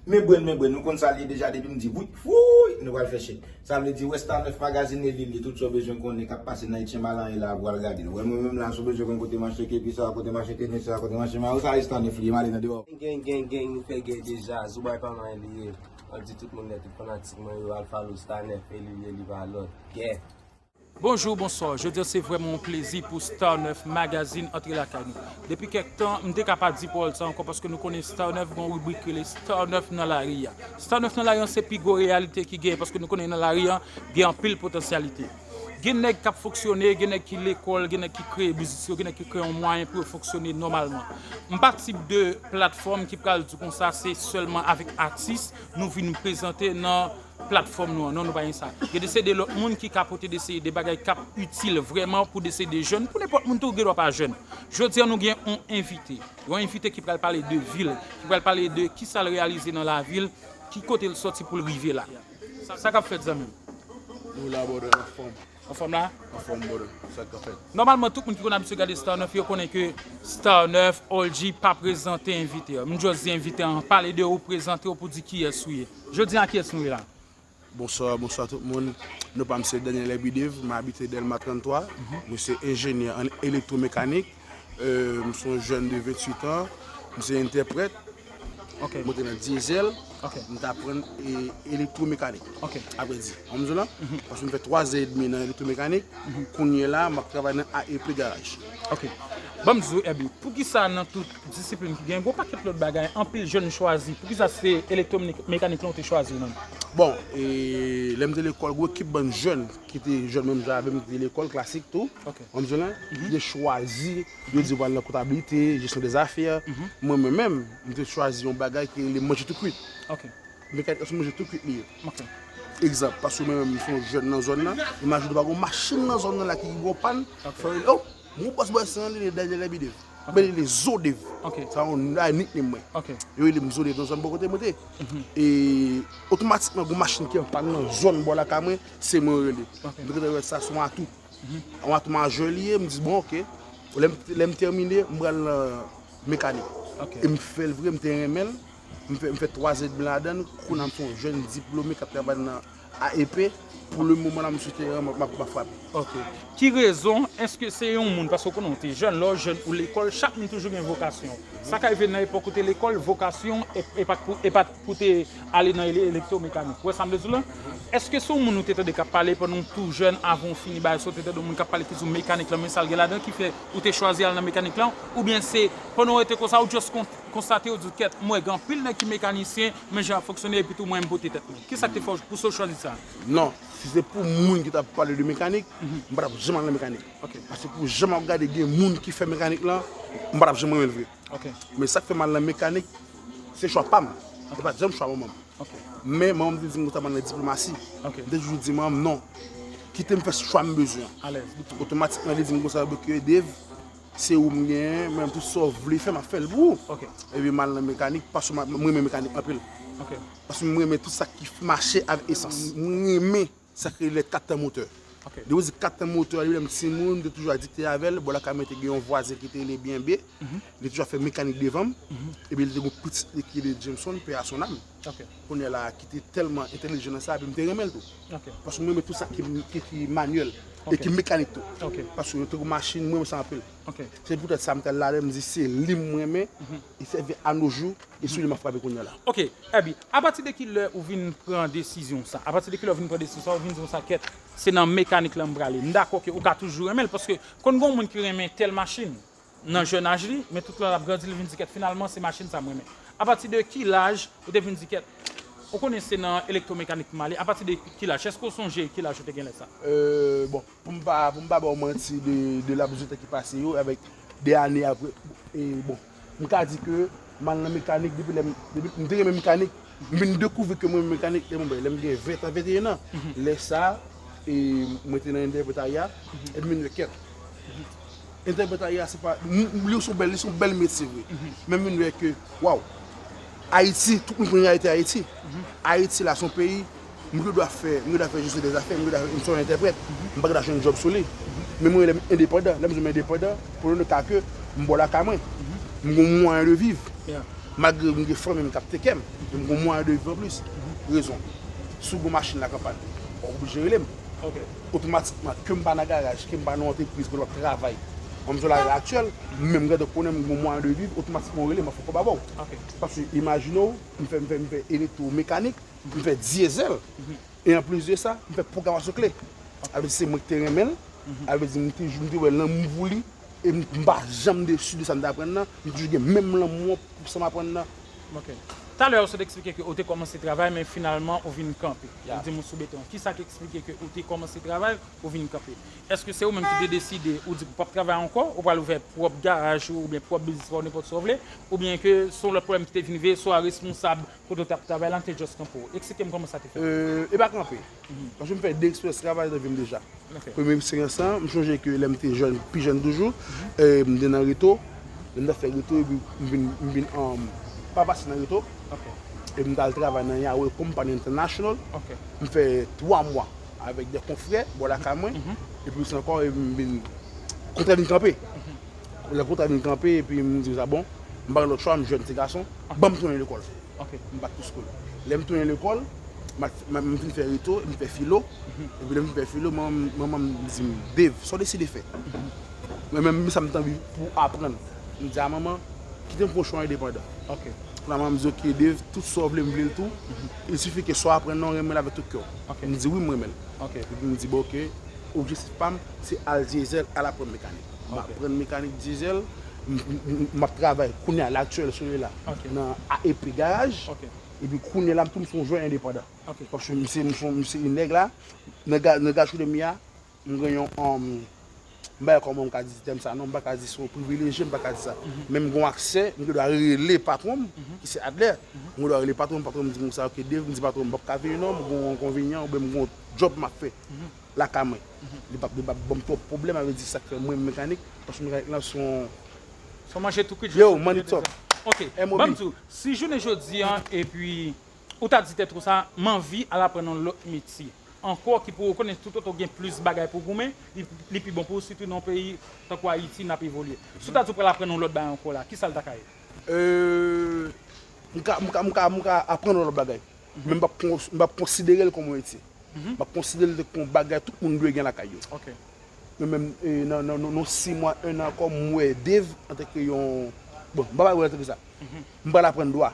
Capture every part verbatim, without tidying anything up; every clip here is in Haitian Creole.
Men brenn, men brenn, nou konn sa l ye deja depi m di wi, wouy, nou pral fè chèk. Sa vle di, wè Star nèf Magazine e li l ye, tout sa w bezwen konnen k ap pase nan Etyen Malanyen la, ou pral gade l. Wè mwen menm la, si w bezwen konn kote m achte kepi sa, kote m achte tenis sa, kote m achte mayo sa, e Star nèf li ye, m ale nan deyò. Gang, gang, gang, nou fè gè deja, Zoubay pa manyen li ye. Mwen di tout moun nèt, tout fanatik mwen yo, al follow Star nèf, e li l ye, li pa lòt. Gè. Bonjou, bonswa. Jodi a se vrèman yon plezi pou Star nèf Magazine antre lakay nou. Depi kèk tan, m te ka pa di pawòl sa ankò paske nou konnen Star nèf gen yon ribrik ki rele Star nèf nan lari a. Star nèf nan lari a se pi gwo reyalite ki genyen paske nou konnen nan lari a gen anpil potansyalite. Gen nèg k ap fonksyone, gen nèg ki lekòl, gen nèg ki kreye biznis yo, gen nèg ki kreye yon mwayen pou yo fonksyone nòmalman. M pa tip de platfòm ki pral di konsa se sèlman avèk atis nou vin prezante nan platfòm nou an. Non, nou pa gen sa. Gen de seri de lòt moun ki ka pote de seri de bagay k ap itil vrèman pou de seri de jèn, pou nenpòt moun tou, gen dwa pa jèn. Jodi a, nou gen yon envite. Yon envite ki pral pale de vi l, ki pral pale de kisa l reyalize nan lavi l, ki kote l sòti pou l rive la. Sa k ap fèt, zanmi m? Nou la, brother, anfòm. Anfòm la? Anfòm, brother. Sa k ap fèt? Nòmalman, tout moun ki konn abitye gade Star nèf, yo konnen ke Star nèf, Old G, pa prezante envite yo. M just di envite an, pale de ou, prezante w pou di kiyès ou ye. Jodi a, kiyès nou ye la? Bonswa, bonswa tout moun. Non pa m se Daniel Herbidev, m abite Dèlma trannntwa. Mwen se enjenyè an elektwomekanik. Euh, m se yon jèn de venntuit an. M se entèprèt. Ok. Mwen te nan dyezèl. Ok. M t aprann e, elektwomekanik. Ok. Apre di, an m di w la, paske m fè twa zan edmi nan elektwomekanik. Kounye la, m ap travay nan A E P garaj. Ok. Ban m di w, Herby, poukisa nan tout disiplin ki gen, gwo pakèt lòt bagay, anpil jèn chwazi, poukisa se elektwomekanik lan ou te chwazi menm? Bon, e, lè m te lekòl, gwo ekip bann jèn ki te jèn menm jan avè m, ki te lekòl klasik tou. Ok. An m di w la, ki te chwazi, yo di yo pral nan kontablite, jesyon dèzafè. Mwen, mwen menm, m te chwazi yon bagay ki rele manje tou kwit. Ok. Mekanik se manje tou kwit li ye. Ok. Egzanp, paske mwen menm, m se yon jèn nan zòn nan, imajine w pa gen yon machin nan zòn nan la ki gen yon pàn, fò yo rele, oh, yon bòs bòs an, li rele Daniel Herbidev. Ok. Oubyen li rele Zodev. Ok. Sa yon nickname mwen. Ok. Yo rele m Zodev nan zòn bò kote mwen te. E otomatikman, gen yon machin ki an pàn nan zòn bò lakay mwen, se mwen yo rele. Ok. M te gentan wè sa se yon atou. Yon atou majè li ye, m di, bon, ok. Lè m, lè m tèmine, m pral nan mekanik. Ok. E m fè l vre, m te renmen l. M fè, m fè twa zan edmi ladan l. Kounye a, m se yon jèn diplome k ap travay nan A E P. Pou le moman la, m sou teren an, m ap, m ap, m ap frape. Ok. Ki rezon, èske se yon moun, paske w konnen w te jèn, lè w jèn, ou lekòl, chak moun toujou gen vokasyon. Sa ka rive nan epòk ou te lekòl, vokasyon e, e pa t pou, e pa t pou te ale nan ele-, elektwomekanik. Ou wè sa m vle di w la? Èske se yon moun ou te tande k ap pale pandan w tou jèn, avan w fini bagay sa, ou te tande yon moun k ap pale ki di w mekanik lan, men sa l gen ladan ki fè ou te chwazi al nan mekanik lan? Oubyen se pandan w rete konsa, ou just kon-, konstate, ou di w, kèt, m wè gen anpil nèg ki mekanisyen, men jan y ap fonksyone, epi tou mwen m pote tèt mwen. Kisa k te fè w pouse w chwazi sa? Non, si se pou moun ki t ap pale de mekanik, m pa t ap janm al nan mekanik. Ok. Paske pou jan m ap gade gen moun ki fè mekanik lan, m pa t ap janm renmen l vre. Ok. Men sa k fè m al nan mekanik, se chwa pa m. Se pa t janm chwa manman m. Ok. Men manman m te di m konsa m al nan diplomasi. Ok. M te toujou di manman m non. Kite m fè chwa m bezwen an. Alèz, li pou ou. Otomatikman, li di m konsa, ke Dave, se ou m genyen, men tout sa w vle fè, m ap fè l pou ou. Ok. Epi m al nan mekanik, paske m, m renmen mekanik anpil. Ok. Paske m renmen tout sa ki mache avèk esans. M renmen sa k rele kat tan motè. Ok. Depi w di kat tan motè, depi lè m timoun, m te toujou adikte avè l. Bò lakay mwen te gen yon vwazen ki te rele Byenbe. Li te toujou ap fè mekanik devan m. Epi li te gen yon pitit li ki rele Jameson, paix à son âme. Ok. Kounye a la, ki te tèlman entèlijan nan sa, epi m te renmen l tou. Ok. Paske m renmen tout sa ki, ki, ki manyèl e ki mekanik tou. Ok. Paske yo te gen machin, m renmen sa anpil. Ok. Se poutèt sa m t al ladan, m di se li m renmen, e sèvi a no jou, e sou li m ap frape kounye a la. Ok, Herby, apati de ki lè ou vin pran desizyon sa? Apati de ki lè ou vin pran desizyon sa, ou vin di konsa, kèt, se nan mekanik lan m prale? M dakò ke ou ka toujou renmen l, paske konn gen yon moun ki renmen tèl machin nan jèn aj li, men tout lè l ap grandi, li vin di, kèt, finalman, se machin sa m renmen. Apati de ki laj ou te vin di, kèt, ou konnen se nan elektwomekanik m ale, apati de ki laj? Èske ou sonje ki laj ou te gen lè sa? Euh, bon, pou m pa, pou m pa ba w manti de, de laps de tan ki pase yo, avèk de ane apre, e bon, m ka di ke m al nan mekanik depi lè m, depi m te renmen mekanik, m vin dekouvri ke m renmen mekanik lè m, lè m gen ven tan, venteyen an. Lè sa, e mwen te nan entèpretarya, epi m vin wè kèt. Entèpretarya, se pa, m, m, li se yon bèl, li se yon bèl metye vre. Men m vin wè ke, waw, Ayiti, tout moun konn reyalite Ayiti. Ayiti la, se yon peyi, m gen dwa fè, m gen dwa fè jesyon dèzafè, m gen dwa fè, m se yon entèprèt. M pa gen dwa jwenn djòb sou li. Men mwen, lè m endepandan, lè m di m endepandan, pran le ka ke m bò lakay mwen. M gen mwayen de viv. Yeah. Malgre m gen fanmi m k ap teke m, men m gen mwayen de viv anplis. Rezon, si w gen yon machin la k ap pann, w oblije rele m. Otomatikman, ke m pa nan garaj, ke m pa nan antrepriz, ke m p ap travay, an m sou lari aktyèl, men m gentan konnen m gen mwayen de viv, otomatikman w rele m, m ap fè kòb avè w. Paske imajine w, m fè, m fè, m fè elektwo mekanik, m fè dyezèl. E anplis de sa, m fè pwogramasyon kle. Sa vle di se mwen ki te renmen l. Sa vle di m te, m te wè lanmou pou li. E m, m pa janm desi de sa m te aprann nan. M toujou gen menm lanmou an pou sa m aprann nan. Ok. Talè ou sot eksplike ke ou te kòmanse travay, men finalman ou vin kanpe. Ou di m ou sou beton. Kisa ki eksplike ke ou te kòmanse travay, ou vin kanpe? Èske se ou menm ki te deside, ou di ou p ap travay ankò, ou pral ouvè pwòp garaj ou, oubyen pwòp biznis pa w, nenpòt sa w vle, oubyen ke se yon lòt pwoblèm ki te vin veye sou a responsab kote w t ap travay la, m te just kanpe w? Eksplike m kòman sa te fèt. E pa kanpe. Paske m fè de eksperyans travay nan vi m deja. Premye eksperyans lan, m sonje ke lè m te jèn, pi jèn toujou, e, m te nan reto. Lè m t ap fè reto, epi m vin, m vin, um, pa pase nan reto. E m t al travay nan Yahweh Company International. M fè twa mwa avèk de konfrè bò lakay mwen. Epi sa ankò, epi m vin kontra vin kanpe. Lè kontra vin kanpe, epi m di sa bon, m pa gen lòt chwa, m jèn ti gason, ban m tounen lekòl. M pa t pou skole. Lè m tounen lekòl, m al, m, m fin fè reto, m fè filo. Epi lè m fin fè filo, manman m di m, Dave, sa w deside fè? Mwen menm, sa m t anvi pou aprann. M di a manman, kite m fè yon chwa endepandan. Kounye a manman m di, ok, Dave, tout sa w vle, m vle l tou. Il suffit ke sa w aprann nan, w renmen l avèk tout kè w. M di, wi, m renmen l. Epi m di, bon, ok, objektif pa m, se al dyezèl, al aprann mekanik. M aprann mekanik dyezèl, m, m, m, m ap travay kounye a, laktyèl, sou la, nan A E P Garaj. Epi kounye a la, m tou m se yon jwè endepandan. Paske m se, m se, m se yon nèg la, nan ga, nan gachou de mi a, m gen yon, um, m pa kòman m ka di tèm sa non, m pa ka di se yon privilejye, m pa ka di sa. Men m gen yon aksè, m gen dwa rele patwon m, ki se Adler. M gen dwa rele patwon m, patwon m di m sa, ok, Dave, m di patwon m, m p ap ka vini non, m gen yon enkonvenyan, oubyen m gen yon djòb m ap fè lakay mwen. Li p ap, li p ap ban m twòp pwoblèm, sa vle di sa k fè mwen mekanik, paske mekanik lan se yon... Se yon manje tou kwit. Yo, money talk. Ok, ban m di w, si jounen jodi a, epi ou ta di tèt ou sa, m anvi al aprann yon lòt metye ankò ki pou ou konnen toutotan w gen plis bagay pou w goumen, li, li pi bon pou ou, sitou nan yon peyi tankou Ayiti n ap evolye. Si w ta di w pral aprann yon lòt bagay ankò la, kisa l ta ka ye? Euh, m ka, m ka, m ka, m ka aprann yon lòt bagay. Men m p ap kon-, m p ap konsidere l kòm yon metye. M ap konsidere l kòm yon bagay tout moun dwe gen lakay yo. Men menm, e, nan, nan, nan, nan sis mwa, en an ankò, m wè Dave antanke yon, bon, m pa pral wè l antanke sa. M pral aprann dwa.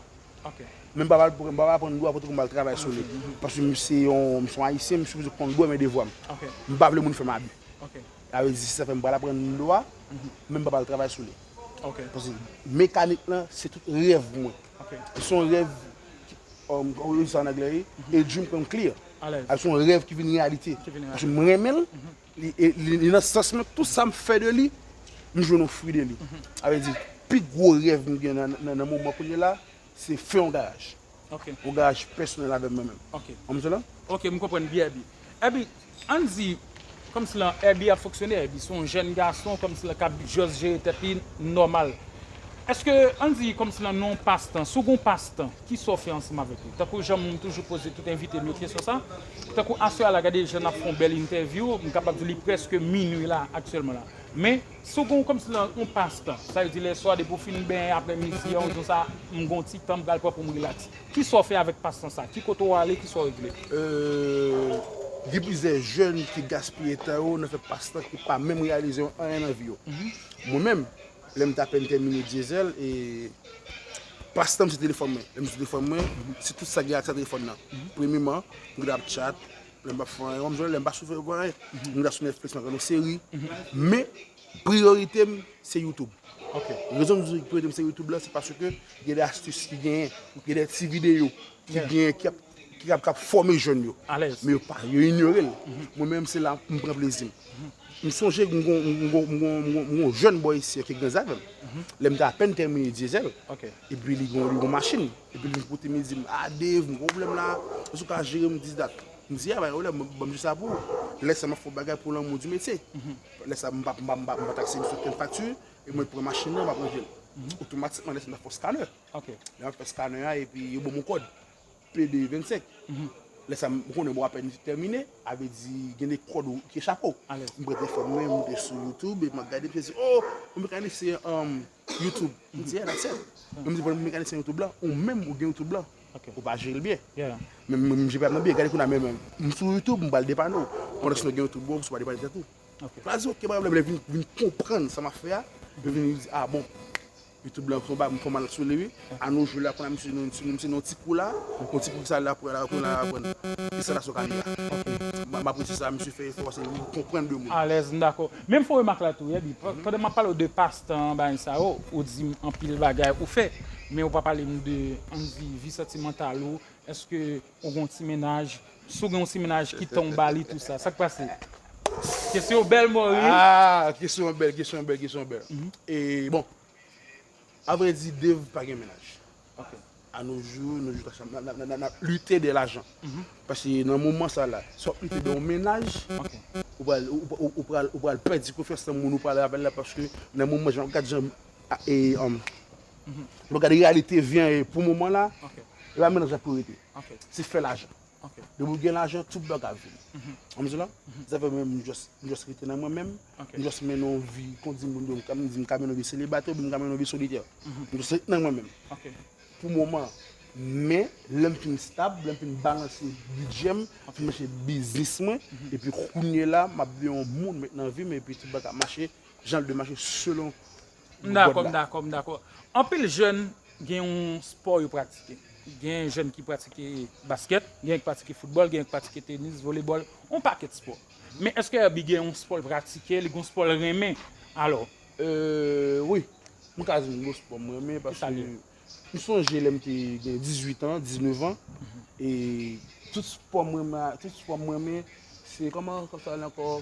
Men m pa pral, m pa pral aprann dwa pou m al travay sou li. Paske m se yon, m se yon Ayisyen, m sipoze konn dwa men devwa m. M pa vle moun fè m abi. Sa vle di, se sa fè m pral aprann dwa, men m pa pral travay sou li. Paske mekanik lan, se tout rèv mwen. Se yon rèv, um, ou di sa an anglè, wi, a dream come clear. Se yon rèv ki vin reyalite. Paske m renmen l, li, e, li, li nan sans mwen, tout sa m fè de li, m jwenn yon fwi de li. Sa vle di, pi gwo rèv m gen nan, nan, nan moman kounye a la, se fè yon garaj. Yon garaj pèsonèl avè m mwen menm. Ou konprann sa? Ok, m konprann byen, Herby. Herby, ann di, kòmsi lan Herby ap fonksyone, Herby se yon jèn gason, kòmsi lan k ap just jere tèt li nòmal. Èske, ann di, kòmsi lan nan yon pastan, si w gen yon pastan, kisa w fè ansanm avèk li? Tankou jan m toujou poze tout envite m yo kesyon sa, tankou aswè a la, gade jan n ap fè yon bèl entèvyou, m kapab di w li prèske minui la, aktyèlman la. Men, si w gen yon kòmsi lan yon pastan, sa vle di lèswa depi w fin benyen aprè midi an, ou di sa, m gen yon ti tan m pral pran pou m rilaks. Kisa w fè avèk pastan sa? Ki kote w ale? Kisa w regle? Euh, gen plizyè jèn ki gaspiye tan yo nan fè pastan ki pa menm reyalize yo anyen nan vi yo. Mwen menm, lè m t apèn tèmine dyezèl, e pastan m se telefòn mwen. Lè m sou telefòn mwen, se tout sa gen akse a telefòn nan. Premyeman, m gen dwa ap chat, lè m p ap fè anyen, w konprann, lè m pa sou fè anyen, m gen dwa sou Netflix, m ap gade yon seri. Men, priyorite m, se YouTube. Rezon m di priyorite m se YouTube la, se paske gen de astis ki genyen, gen de ti videyo ki genyen, ki ap, ki ap, k ap fòme jèn yo. Men yo pa, yo inyore l. Mwen menm, se la m pran plezi m. M sonje m gon, m gon, m gon, m gon, m gon jèn bòy isi ki grann avè m. Lè m te apèn tèmine dyezèl, epi li gon, li gon machin. Epi li vin kote m, li di m, "Ah, Dave, m gon pwoblèm la. Èske w ka jere m dis dat?" M di, "Ah, pa gen pwoblèm, ban m jis la pou ou." Lè sa m ap fè yon bagay pou lanmou di metye. Lè sa m pa, m pa, m pa, m pa takse misye okenn fakti, e mwen pran machin nan, m ap ranje l. Otomatikman, lè sa m ap fè yon scanner. Lè m ap fè scanner a, epi yo ban m yon kòd. P D vennsenk. Lè sa m konnen bon apèn tèmine, avè di gen de kòd ou ki echape w. Alèz. M pran telefòn mwen, m moute sou YouTube, epi m ap gade, m sezi, oh, yon mekanisyen um, YouTube. M di, yeah, that's it. M di, bon, mekanisyen YouTube la, ou menm ou gen YouTube la. Ok. Ou pa jere l byen. Yeah. Men m, m jere pa m nan byen, gade kounye a menm, m sou YouTube, m pral depann ou. Pandan si nou gen YouTube bon, ou pa depann tèt ou. Ok. Pral di, ok, pa pwoblèm, lè vin, vin konprann sa m ap fè a, yo vin di, ah bon, YouTube la, fò m fò m al sou li, wi. Anojou la, kounye a misye nan, misye nan ti kou la, yon ti kou ki sa la pran la, kounye a aprann. E sa la sou kari a. M, m apresye sa, misye fè efò, paske li konprann de moun. Alèz, m dakò. Men m fè yon remak la tou, Ebi, pa- pandan m ap pale w de pastan, bagay sa yo, ou di m anpil bagay ou fè, men ou pa pale m de, ann di, vi santimantal ou, èske ou gen yon ti mennaj, si w gen yon ti mennaj, ki tan w ba li, tou sa, sa k pase? Kesyon bèl, Mori. Ah, kesyon bèl, kesyon bèl, kesyon bèl. E bon, avrèdi, Dave pa gen mennaj. Ok. Anojou, nou jis n ap, n ap, n ap, n ap lite de lajan. Paske nan moman sa la, si w ap lite de yon mennaj, ou pral, ou, ou, ou pral, ou pral pèdi konfyans nan moun ou pale avè l la, paske nan moman jan w ap gade jan, a, e, um, lè w gade reyalite vi an e pou moman la, e pa mennaj la pou rete. Se fè lajan. Ok. Depi w gen lajan, tout bagay ap vini. Ou konprann sa? Sa fè mwen, m just, m just rete nan mwen menm. Ok. M just mennen yon vi, kon di moun yo, m ka, m di m ka mennen yon vi selibatè oubyen m ka mennen yon vi solitè. M just rete nan mwen menm. Ok. Pou moman. Men, lè m fin stab, lè m fin balanse bidjè m, fin mache biznis mwen, epi kounye la, m ap gen yon moun met nan vi m, epi tout bagay ap mache, jan l dwe mache selon M dakò, m dakò, m dakò. Anpil jèn gen yon spò yo pratike. Gen jèn ki pratike baskèt, gen ki pratike foutbòl, gen ki pratike tenis, volebòl, yon pakèt spò. Men èske Herby gen yon spò l pratike, li gen yon spò l renmen? Alò. Euh, wi. M ka di m gen yon spò m renmen paske m sonje lè m te gen dizuit an, diznèf an, e tout spò m renmen, tout spò m renmen, se kòman, kòman sa rele ankò?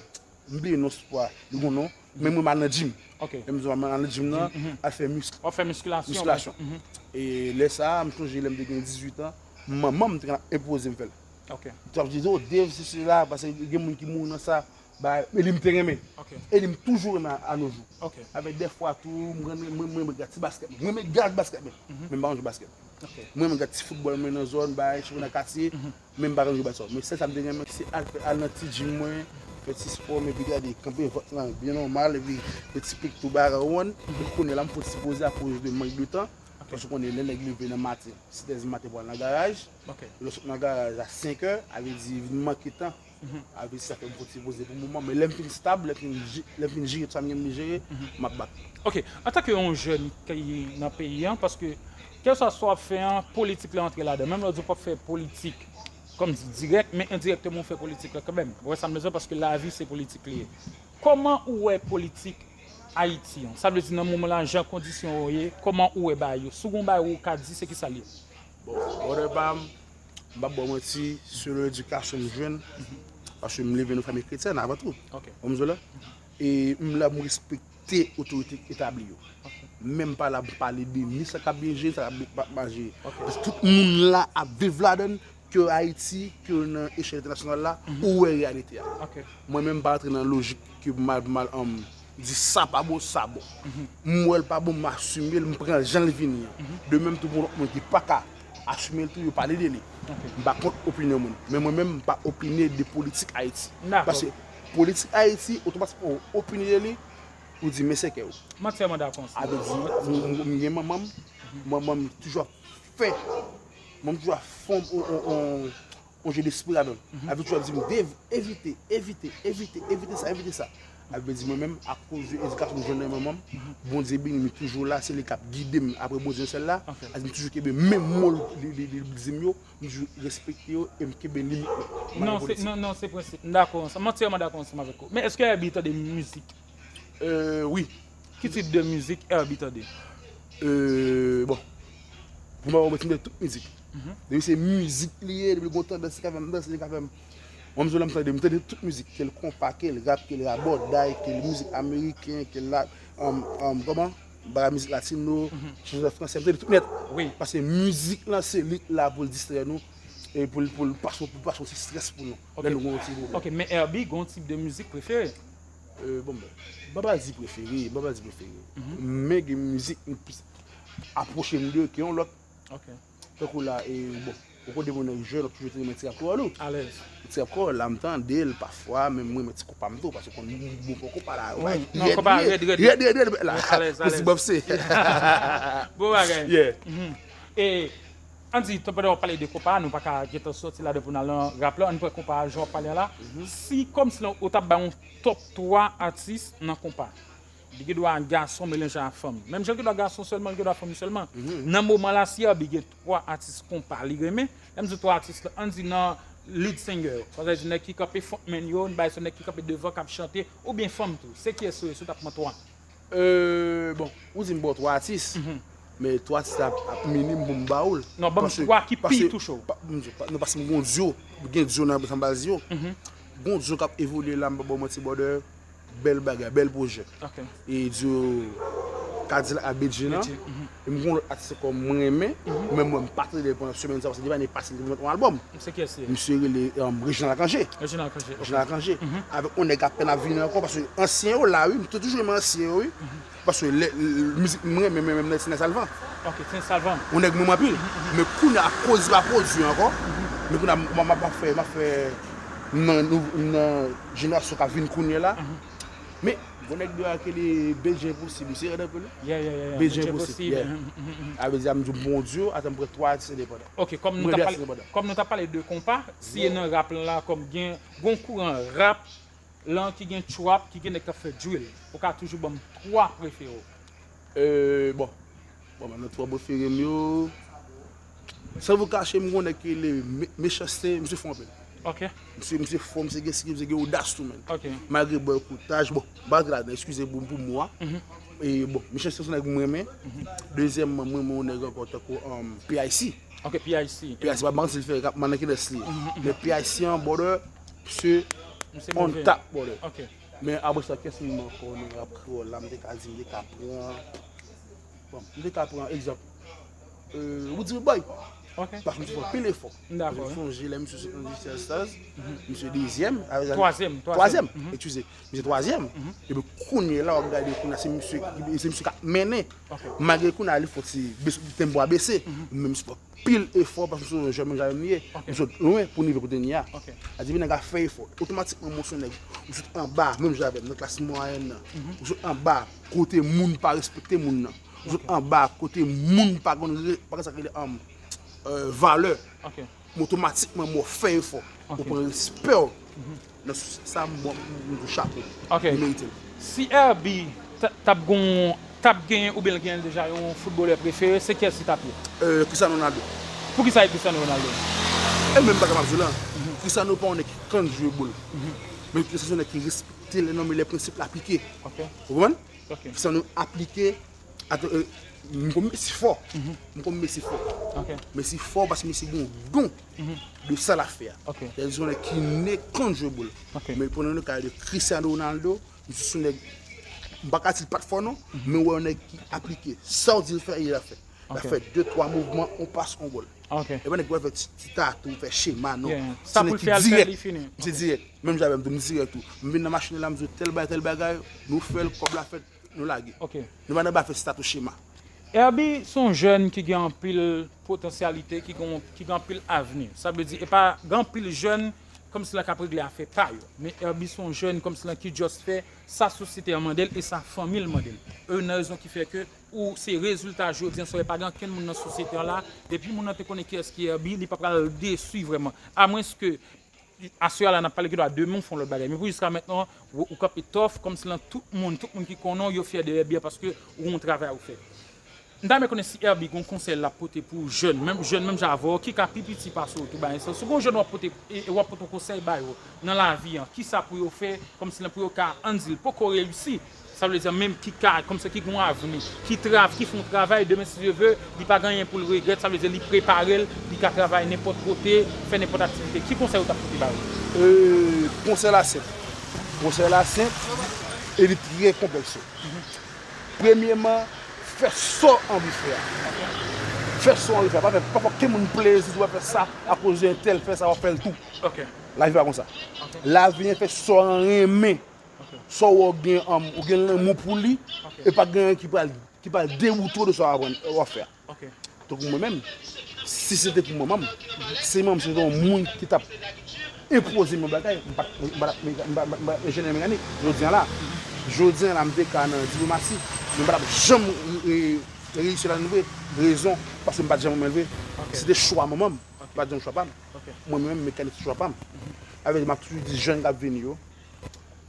M bliye non spò a, li gon non, men mwen m al nan gym. Ok. Lè m di w m al nan gym nan, al fè misk-, W ap fè miskilasyon. Miskilasyon. E lè sa a, m sonje lè m te gen dizuit an, manman m te konn ap enpoze m fè l. Ok. T ap di, "Oh, Dave, sesi, sela," paske gen moun ki mouri nan sa, bagay, e li m te renmen. Ok. E li m toujou renmen a, a nos jours. Ok. Avèk dèfwa tou, m renmen, mwen, mwen renmen gad ti baskèt mwen. Mwen renmen gad baskèt mwen. Men m pa konn jwe baskèt. Ok. Mwen renmen gad ti foutbòl mwen nan zòn, bagay, chanpyona katye. Men m pa konn jwe baskèt. Men sèl sa m te renmen, se al fè, al nan ti gym mwen, fè ti spò m, epi gade, kanpe vant lan byen nòmal, epi fè ti pik tou bagay, ou konprann? Epi kounye a la, m fouti poze akoz de mank de tan. Ok. Paske ou konnen, lè nèg leve nan maten, sèt è di maten pou al nan garaj. Ok. Lè w sot nan garaj a senk è, avè di, vin manke tan. Avè di sa fè m fouti poze pou moman. Men lè m fin stab, lè m fin je-, lè m fin jere tout sa m gen pou m jere, m ap back. Ok, antanke yon jèn ki nan peyi an, paske kèlswa sa w ap fè an, politik la antre ladan. Menm lè w di w p ap fè politik, kòmsi dirèk, men endirèktèman w fè politik la kanmenm. Ou wè sa m bezwen, paske lavi se politik li ye. Kòman ou wè politik Ayiti an? Sa vle di nan moman la, jan kondisyon yo ye, kòman ou wè bagay yo? Si w gon bagay ou ka di, se kisa l ye? Bon, brother pa m, m p ap ba w manti, selon edikasyon m jwenn, paske m leve nan fanmi kretyèn avan tou. Ok. Ou konprann sa? E m la pou m respekte otorite etabli yo. Ok. Men m pa la pou m pale de ni sa k ap byen jere, sa k ap mal jere. Ok. Paske tout moun la ap viv ladan l, ke Ayiti, ke nan echèl entènasyonal la, ou wè reyalite a. Ok. Mwen menm, m pa rantre nan lojik ke m al, m al, um, di sa pa bon, sa bon. M wè l pa bon, m asime l, m pran l jan l vini an. De menm tou pou lòt moun ki pa ka asime l tou, yo pale de li. Ok. M pa kont opinyon moun. Men mwen menm, m pa opine de politik Ayiti. Dakò. Paske politik Ayiti, otomatikman ou opine de li, ou di men se kè w. M antyèman dakò ansanm. Avè di, m, m, m gen manman m, manman m toujou ap fè, manman m toujou ap fè yon, yon, yon, yon je despri ladan l. Avè toujou ap di m, Dave, evite, evite, evite, evite sa, evite sa. Avè di mwen menm, akoz de edikasyon m jwenn nan manman m, Bondye beni m, li toujou la, se li k ap gide m. Apre Bondye yon sèl la, ok, a di m toujou kenbe menm mo li, li, li, li di m yo, m toujou respekte yo e m kenbe limit mwen. Non, se, non, non, se prensip. M dakò ansanm, m antyèman dakò ansanm avèk ou. Men èske Herby tande mizik? Euh, wi. Ki tip de mizik Herby tande? Euh, bon. Pou mwen, mwen tande tout mizik. Depi se mizik li ye, depi l gon tandans, li ka fè m danse, li ka fè m. Mwen, m sou la, m tande, m tande tout mizik. Ke l konpa, ke l rap, ke l rabòday, ke l mizik ameriken, ke l la, um, um, kòman? Bagay mizik latino, chanson fransè, m tande tout nèt. Wi. Paske mizik lan, se li k la pou l distrè nou, e pou l, pou l pase, pou l pase yon ti estrès pou nou. Ok. Lè nou gon yon ti pwoblèm. Ok, men Herby gon tip de mizik prefere? Euh, bon, m pa pral di prefere, m pa pral di prefere. Men gen mizik m plis apwoche m de ke yon lòt. Ok. Tankou la, e, bon, Ou konnen depi w nèg jèn, w ap toujou te renmen ti rap kreyòl ou. Alèz. Ti rap kreyòl la, m tande l pafwa, men mwen renmen ti konpa m tou, paske w konn bon, bon konpa la. Wi, non, konpa rèd, rèd, rèd, rèd, rèd, la. Alèz, alèz. Bon bagay. Yeah. E, ann di, pandan w ap pale de konpa, nou pa ka gentan sòti ladan pou n al nan rap la, ann pran konpa a jan w ap pale a la. Si kòmsi w t ap bay yon top twa atis nan konpa. Li gen dwa gason melanje a fanm. Menm jan l gen dwa gason sèlman, li gen dwa fanm sèlman. Nan moman la, si Herby gen twa atis konpa li renmen, lè m di twa atis la, ann di nan lead singer yo. Sa vle di nèg ki kanpe frontman yo, n bay se nèg ki kanpe devan, k ap chante, oubyen fanm tou. Se kiyès yo ye, si w t ap pran twa? Euh, bon, ou di m ba w twa atis, men twa atis la ap minim pou m ba ou l. Non, ban m twa ki pi touche w. Non, paske m gon dyo, gen dyo nan sa m pral di yo. Gon dyo k ap evolye la, m pa ba w manti, brother. Bèl bagay, bèl pwojè. E dyo Kadilak ak Bedjine an. E m gon lòt atis ankò mwen renmen, men mwen m pa tande l pandan semèn sa, paske li pa gen pase li te met yon albòm. Misye rele Reginald Cangé. Reginald Cangé. Avèk yon nèg apèn ap vini ankò, paske ansyen yo la wi, m te toujou renmen ansyen yo wi. Paske lè mizik mwen renmen menm nan Etienne Salvan. Yon nèg mwen renmen anpil. Men kounye a akoz li pa pwodui ankò, men kounye a m ap fè, m ap fè nan jenerasyon k ap vin kounye a la. Men, gon nèg deyò a ki rele Bedjine Posib, misye rèd anpil wi. Bedjine Posib. A vle di a m di w Bondye, atan m pran twa atis endepandan. Ok, kòm nou t ap pale de konpa, si e nan rap lan la, kòm gen gon kouran rap lan ki gen trap, ki gen nèg k ap fè drill, ou ka toujou ban m twa prefere w. Euh, bon. Bon, men nan twa prefere m yo. San vou kache, m gon nèg ki rele Mechanste, misye fò anpil. Ok. Misye, misye fò, misye gen skill, misye gen odas tou, man. Ok. Malgre bòy koutaj, bon, m pa rantre ladan, eskize pou, pou mo a. E bon, Mechanste se yon nèg mwen renmen. Dezyèmman, mwen renmen yon nèg ankò tankou um, P I C. Ok, P I C. P I C, pa manti, l fè rap, man nan kilès li ye. Men P I C an, brother, misye on top, brother. Ok. Men apre sa, kiyès moun ankò nan rap kreyòl la, m te ka di, m te ka pran. Bon, m te ka pran egzanp. Euh, Roody Boy. Ok. Paske misye fè anpil efò. M dakò. Paske m sonje lè misye sot nan Digital Stars, misye dezyèm. Twazyèm. Twazyèm. Eskize. Misye twazyèm. Epi kounye a la, w ap gade kounye a, se misye, se misye k ap mennen. Malgre kounye a, li fò ti, tempo a bese. Men misye fè anpil efò, paske misye se yon jèn menm jan avè m li ye. M sot lwen pou m rive kote m ye a. Sa di, nèg la fè efò. Otomatikman, mwen se yon nèg, m sot anba, menm jan avè m, nan klas mwayèn nan. M sot anba, kote moun pa respekte moun nan. M sot anba, kote moun pa konn, pa konn sa k rele valè. M otomatikman, mwen fè efò. Ou pran respè w. Nan sa, m bon, m tou chapo. Ok. Li merite l. Si Herby t ap gon, t ap genyen oubyen l genyen deja yon foutbolè prefere, se kiyès li t ap ye? Euh, Cristiano Ronaldo. Poukisa e Cristiano Ronaldo? E menm bagay m ap di w la. Cristiano pa yon nèg ki konn jwe boul. Men Cristiano se yon nèg ki respekte lè nòm e lè prensip l aplike. Ok. Ou konprann? Ok. Cristiano aplike Ato, euh, m konn Messi fò. M konn Messi fò. Messi fò paske Messi gen yon don de sa l ap fè a. Sètadi se yon nèg ki ne konn jwe boul. Men pandan nou ka de Cristiano Ronaldo, misye se yon nèg, m pa ka di l pa t fò non, men w wè yon nèg ki aplike. Sa w di l fè, li ap fè. L ap fè de twa mouvman, yon pas, yon gòl. E pa nèg ki pral fè ti, ti tatou, fè chema, non. Se nèg ki dirèk. Misye dirèk. Menm jan avè m tou, m dirèk tou. M vin nan machin la, m di w tèl bagay, tèl bagay, nou fè l, kòb la fèt. Nou lage. Nou pa nan bay fè status chema. Herby se yon jèn ki gen anpil potansyalite, ki gen, ki gen anpil avni. Sa vle di, e pa gen anpil jèn kòmsi la k ap regle afè pa yo. Men Herby se yon jèn kòmsi la ki just fè sa sosyete an mande l e sa fanmi l mande l. E youn nan rezon ki fè ke ou se rezilta jodi an, sa vle pa gen okenn moun nan sosyete an la, depi moun nan te konnen kiyès ki Herby, li pa pral desi vrèman. Amwenske Aswè a la n ap pale, gen dwa demen w fè yon lòt bagay. Men pou jiska mentnan, ou, ou kanpe tòf, kòmsi lan tout moun, tout moun ki konnen w, yo fyè de Herby a paske ou gen yon travay ou fè. M ta renmen konnen si Herby gen yon konsèy l ap pote pou jèn, menm jèn menm jan avè w, ki ka pi piti pase w tou bagay sa. Si w gen yon jèn w ap pote, e, e w ap pote yon konsèy ba yo nan lavi an, kisa pou yo fè, kòmsi lan pou yo ka, ann di l, poko reyisi, sa vle di menm ki ka, kòmsi ki gen yon avni, ki trav, ki fè yon travay, demen si Dye ve, li pa gen anyen pou l regrèt, sa vle di li prepare l, li ka travay nenpòt kote, fè nenpòt aktivite. Ki konsèy ou t ap pote ba yo? Euh, konsèy la senp. Konsèy la senp e li trè konplèks. Premyèman, fè sa w anvi fè a. Fè sa w anvi fè a. Pa fè, pa fè okenn moun plezi, si w ap fè sa akoz entèl fè sa, w ap fè l tou. Lavi pa konsa. Lavi an fè sa w renmen. Sa w gen, um, ou gen lanmou pou li, e pa gen anyen ki pral, ki pral dewoute w de sa w aprann, w ap fè a. Tankou mwen menm, Si se te pou manman m, si manman m se te yon moun ki t ap enpoze m yon bagay, m pa t, m pa t ap meka-, m pa, m pa, m pa t ap enjenyè mekanik. Jodi a la, jodi a la, m te ka nan diplomasi, men m pa t ap janm re-, reyisi ladan l vre. Rezon, paske m pa t janm renmen l vre. Se te chwa manman m, m pa t janm chwa pa m. Mwen menm, mekanik se chwa pa m. Avèk m ap toujou di jèn k ap vini yo,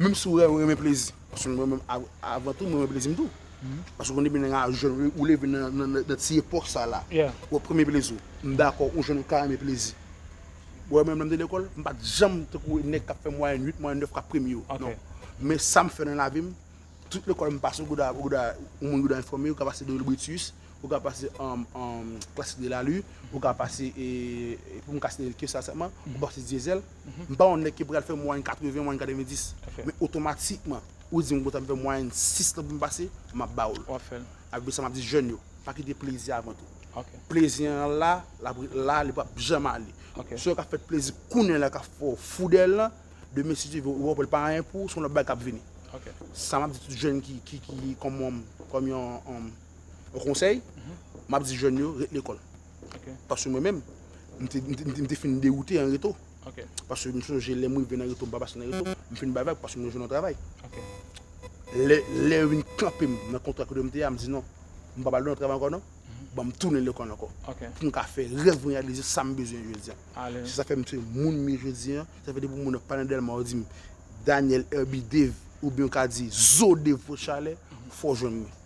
menm si w renmen plezi, paske mwen menm, av-, avan tou, mwen renmen plezi m tou. Paske w konn depi nèg la jèn, ou leve nan, nan, nan, nan ti epòk sa la, ou ap premye plezi w. M dakò, ou jèn ou ka renmen plezi. Ou wè mwen menm lè m te lekòl, m pa t janm tankou nèg k ap fè mwayèn uit, mwayèn nèf k ap premye yo. Non. Men sa m fè nan lavi m, tout lekòl m pase, ou gouda, ou gouda, yon moun gouda enfòme, ou ka pase de Brutus, ou ka pase, um, um, Classique de la Lue, ou ka pase, e, e, pou m ka site ke sa sèlman, ou pase Diesel. M pa yon nèg ki pral fè mwayèn katreven, mwayèn katrevendis. Men otomatikman, ou di m konsa m fè mwayèn sis lan pou m pase, m ap ba w l. W ap fè l. Avèk sa m ap di jèn yo, pa kite plezi a avan tou. Plezi an la, l ap, la, li p ap janm ale. Si w ka fè plezi kounye a la, ka fè w fou dèyè l lan, demen si Dye vle, ou wè l pa anyen pou ou, se yon lòt bagay k ap vini. Sa m ap di tout jèn ki, ki, ki kòm, kòm yon, um, yon konsèy, m ap di jèn yo, ret lekòl. Paske mwen menm, m te, m te, m te, m te fin dewoute an reto. Paske m sonje lè m rive nan reto, m pa pase nan reto, m fin bay vag paske m jwenn yon travay. Lè, lè yo vin kanpe m nan kontra kote m te a, m di non, m pa pral nan travay ankò non. Ban m tounen lekòl ankò. Pou m ka fè rèv mwen reyalize sa m bezwen jodi a. Se sa fè m se moun m ye jodi a. Sa fè depi moun nan pale nan Dèlma, yo di m, Daniel Herby Dave, oubyen yo ka di Zo Dave Fòt Chalè, fò w jwenn mwen.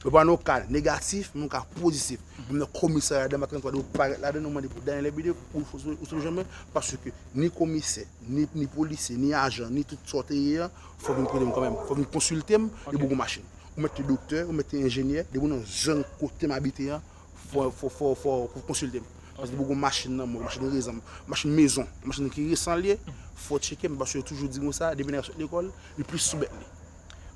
Yo pa nan yon ka negatif, men yon ka pozitif. Menm nan komisarya Dèlma trannntwa, yo parèt ladan, yo mande pou Daniel Herby Dave, ou, ou, ou sou jwenn mwen, paske ni komisè, ni, ni polisye, ni ajan, ni tout sa w te ye a, fò w vin kote m kanmenm. Fò w vin konsilte m, depi w gon machin. Ou mèt te doktè, ou mèt te enjenyè, depi w nan zòn kote m abite a, fò, fò, fò, fò, fò w konsilte m. Paske depi w gon machin nan men w, machin rezon, machin mezon, machin ki resan l ye, fò w tcheke m, paske yo toujou di konsa, depi nèg la sot lekòl, li plis sou bèt li.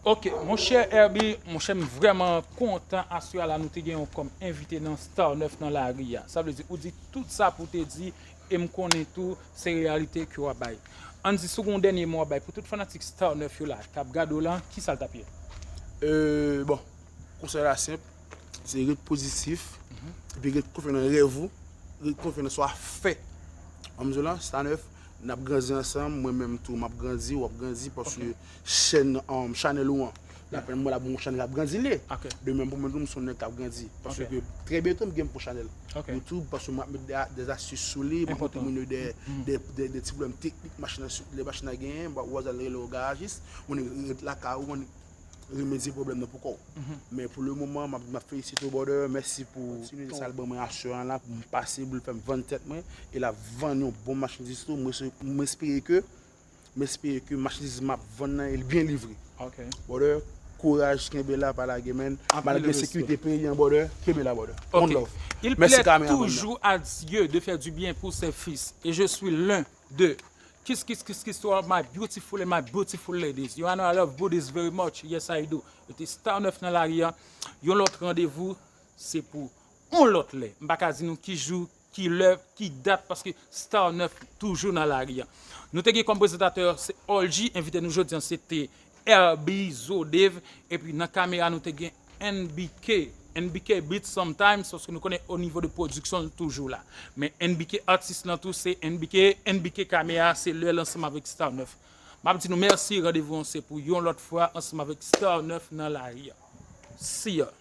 Ok, monchè Herby, monchè, m vrèman kontan aswè a la nou te gen w kòm envite nan Star nèf nan lari a. Sa vle di, ou di tout sa pou w te di, e m konnen tou, se reyalite ke w ap bay. Ann di, si w gen yon dènye mo w ap bay pou tout fanatik Star nèf yo la, k ap gade w lan, kisa l t ap ye? Euh, bon, konsèy la senp, se ret pozitif, epi ret konfyan nan rèv ou, ret konfyan nan sa w ap fè. Ann di w lan, Star nèf, n ap grandi ansanm, mwen menm tou, m ap grandi, w ap grandi, paske chèn, um, chanèl ou an, l ap, mwen la pou yon chanèl k ap grandi l ye. De menm pou mwen tou, m se yon nèg k ap grandi. Paske trè byento, m gen pwòp chanèl YouTube, paske m ap met de, de astis sou li, m ap montre moun yo de, de, de, de ti pwoblèm teknik, machin nan, lè machin nan genyen, w al rele yon garajis, moun ret lakay ou, remedye pwoblèm nan pou kò w. Men pou le moman, m ap, m ap felisite w, brother. Mèsi pou opòtinite sa l ban mwen aswè a la pou m pase, pou l fè m vann tèt mwen, e l ap vann yon bon machandiz tou. Mwen se, m espere ke, m espere ke machandiz m ap vann nan, e l byen livre. Brother, kouraj, kenbe la, pa lage, man. Malgre ensekirite peyi an, brother, kenbe la, brother. One love. Mèsi, kameramann nan. Il plaît toujours à Dieu de faire du bien pour ses fils. Et je suis l'un de Kiss, kiss, kiss, kiss to all my beautiful and my beautiful ladies. You know I love booties very much. Yes, I do. Rete Star nèf nan lari a. Yon lòt randevou, se pou yon lòt lè. M pa ka di nou ki jou, ki lè, ki dat, paske Star nèf toujou nan lari a. Nou te gen kòm prezantatè, se All G, envite nou jodi a, se te Herby Zo Dave, epi nan kamera nou te gen N B K. N B K Beat sometimes, paske nou konnen o nivo de pwodiksyon l toujou la. Men N B K atis lan tou se N B K, N B K kamera se lè l ansanm avèk Star nèf. M ap di nou mèsi, randevou an se pou yon lòt fwa ansanm avèk Star nèf nan lari a. See ya.